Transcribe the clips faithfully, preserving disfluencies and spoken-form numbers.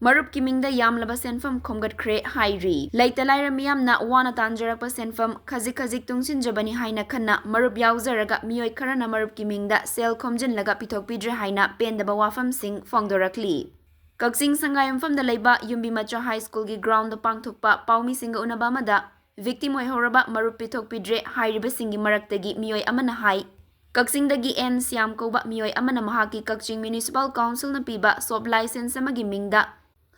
ꯃꯔꯨꯞꯀꯤ ꯃꯤꯡꯗ ꯌꯥꯝꯂꯕ ꯁꯦꯟꯐꯝ ꯈꯣꯝꯒꯠꯈ꯭ꯔꯦ ꯍꯥꯏꯔꯤ꯫ ꯂꯩꯇ ꯂꯥꯏꯔ ꯃꯤꯌꯥꯝꯅ ꯋꯥꯅ ꯇꯥꯟꯖꯔꯛꯄ ꯁꯦꯟꯐꯝ ꯈꯖꯤꯛ ꯈꯖꯤꯛ ꯇꯨꯡꯁꯤꯟꯖꯕꯅꯤ ꯍꯥꯏꯅ ꯈꯟꯅ ꯃꯔꯨꯞ ꯌꯥꯎꯖꯔꯒ ꯃꯤꯑꯣꯏ ꯈꯔꯅ ꯃꯔꯨꯞꯀꯤ ꯃꯤꯡꯗ ꯁꯦꯜ ꯈꯣꯝꯖꯤꯜꯂꯒ ꯄꯤꯊꯣꯛꯄꯤꯗ꯭ꯔꯦ ꯍꯥꯏꯅ ꯄꯦꯟꯗꯕ ꯋꯥꯐꯝꯁꯤꯡ ꯐꯣꯡꯗꯣꯔꯛꯂꯤ꯫ ꯀꯛꯆꯤꯡ ꯁꯉꯥꯏꯌꯨꯝꯐꯝꯗ ꯂꯩꯕ ꯌꯨꯝꯕꯤ ꯃꯆꯥ ꯍꯥꯏ ꯁ꯭ꯀꯨꯜꯒꯤ ꯒ꯭ꯔꯥꯎꯟꯗ ꯄꯥꯡꯊꯣꯛꯄ ꯄꯥꯎꯃꯤꯁꯤꯡꯒ ꯎꯅꯕ ꯑꯃꯗ ꯚꯤꯛꯇꯤꯝ ꯑꯣꯏꯍꯧꯔꯕ ꯃꯔꯨꯞ ꯄꯤꯊꯣꯛꯄꯤꯗ꯭ꯔꯦ ꯍꯥꯏꯔꯤꯕꯁꯤꯡꯒꯤ ꯃꯔꯛꯇꯒꯤ ꯃꯤꯑꯣꯏ ꯑꯃꯅ ꯍꯥꯏ, ꯀꯛꯆꯤꯡꯗꯒꯤ ꯑꯦꯟ ꯁ꯭ꯌꯥꯝ ꯀꯧꯕ ꯃꯤꯑꯣꯏ ꯑꯃꯅ ꯃꯍꯥꯛꯀꯤ ꯀꯛꯆꯤꯡ ꯃ꯭ꯌꯨꯅꯤꯁꯤꯄꯥꯜ ꯀꯥꯎꯟꯁꯤꯜꯅ ꯄꯤꯕ ꯁꯣꯞ ꯂꯥꯏꯁꯦꯟꯁ ꯑꯃꯒꯤ ꯃꯤꯡꯗ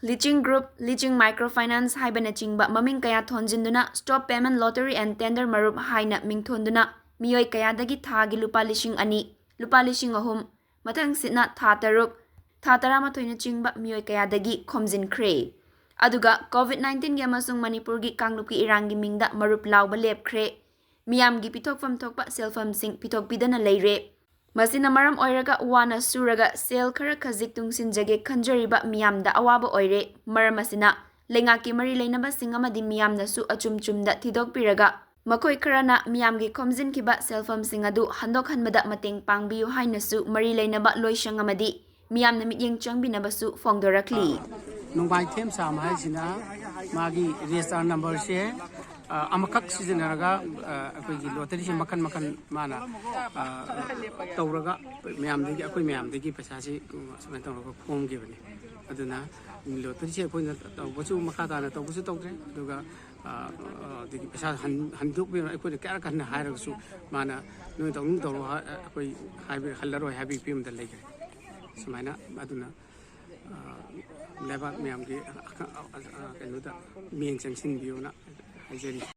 ꯂꯤꯆꯤꯡ ꯒ꯭ꯔꯨꯞ, ꯂꯤꯆꯤꯡ ꯃꯥꯏꯀ꯭ꯔꯣ ꯐꯥꯏꯅꯥꯟꯁ ꯍꯥꯏꯕꯅꯆꯤꯡꯕ ꯃꯃꯤꯡ ꯀꯌꯥ ꯊꯣꯟꯖꯤꯟꯗꯨꯅ stop payment lottery and tender ꯃꯔꯨꯞ ꯍꯥꯏꯅ ꯃꯤꯡ ꯊꯣꯟꯗꯨꯅ ꯃꯤꯑꯣꯏ ꯀꯌꯥꯗꯒꯤ ꯊꯥꯒꯤ ꯂꯨꯄꯥ ꯂꯤꯁꯤꯡ ꯑꯅꯤ, ꯂꯨꯄꯥ ꯂꯤꯁꯤꯡ ꯑꯍꯨꯝ, ꯃꯊꯪꯁꯤꯠꯅ ꯊꯥ ꯇꯔꯨꯛ, ꯊꯥ ꯇꯔꯥꯃꯥꯊꯣꯏꯅꯆꯤꯡꯕ ꯃꯤꯑꯣꯏ ꯀꯌꯥꯗꯒꯤ ꯈꯣꯝꯖꯤꯟꯈ꯭ꯔꯦ꯫ ꯑꯗꯨꯒ ꯀꯣꯚꯤꯗ ꯅꯥꯏꯟꯇꯤꯟꯒꯤ ꯑꯃꯁꯨꯡ ꯃꯅꯤꯄꯨꯔꯒꯤ ꯀꯥꯡꯂꯨꯞꯀꯤ ꯏꯔꯥꯡꯒꯤ ꯃꯤꯡꯗ ꯃꯔꯨꯞ ꯂꯥꯎꯕ ꯂꯦꯞꯈ꯭ꯔꯦ꯫ ꯃꯤꯌꯥꯝꯒꯤ ꯄꯤꯊꯣꯛꯐꯝ ꯊꯣꯛꯄ ꯁꯦꯜꯐꯝꯁꯤꯡ ꯄꯤꯊꯣꯛꯄꯤꯗꯅ ꯂꯩꯔꯦ꯫ ꯃꯁꯤꯅ ꯃꯔꯝ ꯑꯣꯏꯔꯒ ꯋꯥꯅ ꯁꯨꯔꯒ ꯁꯦꯜ ꯈꯔ ꯈꯖꯤꯛ ꯇꯨꯡꯁꯤꯟꯖꯒꯦ ꯈꯟꯖꯔꯤꯕ ꯃꯤꯌꯥꯝꯗ ꯑꯋꯥꯕ ꯑꯣꯏꯔꯦ꯫ ꯃꯔꯝ ꯑꯁꯤꯅ ꯂꯩꯉꯥꯛꯀꯤ ꯃꯔꯤ ꯂꯩꯅꯕꯁꯤꯡ ꯑꯃꯗꯤ ꯃꯤꯌꯥꯝꯅꯁꯨ ꯑꯆꯨꯝ ꯆꯨꯝꯗ ꯊꯤꯗꯣꯛꯄꯤꯔꯒ ꯃꯈꯣꯏ ꯈꯔꯅ ꯃꯤꯌꯥꯝꯒꯤ ꯈꯣꯝꯖꯤꯟꯈꯤꯕ ꯁꯦꯜꯐꯝꯁꯤꯡ ꯑꯗꯨ ꯍꯟꯗꯣꯛꯍꯟꯕꯗ ꯃꯇꯦꯡ ꯄꯥꯡꯕꯤꯌꯨ ꯍꯥꯏꯅꯁꯨ ꯃꯔꯤ ꯂꯩꯅꯕ ꯂꯣꯏꯁꯪ ꯑꯃꯗꯤ ꯃꯤꯌꯥꯝꯅ ꯃꯤꯠꯌꯦꯡ ꯆꯪꯕꯤꯅꯕꯁꯨ ꯐꯣꯡꯗꯣꯔꯛꯂꯤ꯫ ꯅꯣꯡꯃꯥꯏꯊꯦꯝ ꯁꯥꯝ ꯍꯥꯏꯁꯤꯅ ꯃꯥꯒꯤ ꯔꯦꯖꯤꯁꯇꯥꯔ ꯅꯝꯕꯔꯁꯦ, ꯑ, ꯑꯃꯈꯛ ꯁꯤꯖꯤꯟꯅꯔꯒ, ꯑ, ꯑꯩꯈꯣꯏꯒꯤ ꯂꯣꯇꯔꯤꯁꯦ ꯃꯈꯟ ꯃꯈꯟ ꯃꯥꯅ, ꯑ, ꯇꯧꯔꯒ ꯃꯌꯥꯝꯗꯒꯤ, ꯑꯩꯈꯣꯏ ꯃꯌꯥꯝꯗꯒꯤ ꯄꯩꯁꯥꯁꯤ, ꯎꯝ, ꯁꯨꯃꯥꯏꯅ ꯇꯧꯔꯒ ꯈꯣꯝꯈꯤꯕꯅꯤ꯫ ꯑꯗꯨꯅ ꯂꯣꯇꯔꯤꯁꯦ ꯑꯩꯈꯣꯏꯅ ꯇꯧꯕꯁꯨ, ꯃꯈꯥ ꯇꯥꯅ ꯇꯧꯕꯁꯨ ꯇꯧꯗ꯭ꯔꯦ꯫ ꯑꯗꯨꯒ, ꯑ, ꯑ, ꯑꯗꯒꯤ ꯄꯩꯁꯥ ꯍꯟ-, ꯍꯟꯗꯣꯛꯄꯤꯔꯣ, ꯑꯩꯈꯣꯏꯅ ꯀꯌꯥꯔꯛ ꯍꯟꯅ ꯍꯥꯏꯔꯒꯁꯨ ꯃꯥꯅ "ꯅꯣꯏ ꯇꯧꯅꯤꯡ ꯇꯧꯔꯣ", ꯍꯥꯏ-, ꯑꯩꯈꯣꯏ ꯍꯥꯏꯕ ꯍꯜꯂꯔꯣꯏ ꯍꯥꯏꯕꯒꯤ ꯐꯤꯕꯝꯗ ꯂꯩꯈ꯭ꯔꯦ꯫ ꯁꯨꯃꯥꯏꯅ ꯑꯗꯨꯅ, ꯑ, ꯂꯩꯕꯥꯛ ꯃꯌꯥꯝꯒꯤ, ꯑ, ꯑ, ꯑ, ꯀꯩꯅꯣꯗ ꯃꯤꯠꯌꯦꯡ ꯆꯪꯁꯤꯟꯕꯤꯌꯣꯅ ꯍꯥꯏꯖꯔꯤ꯫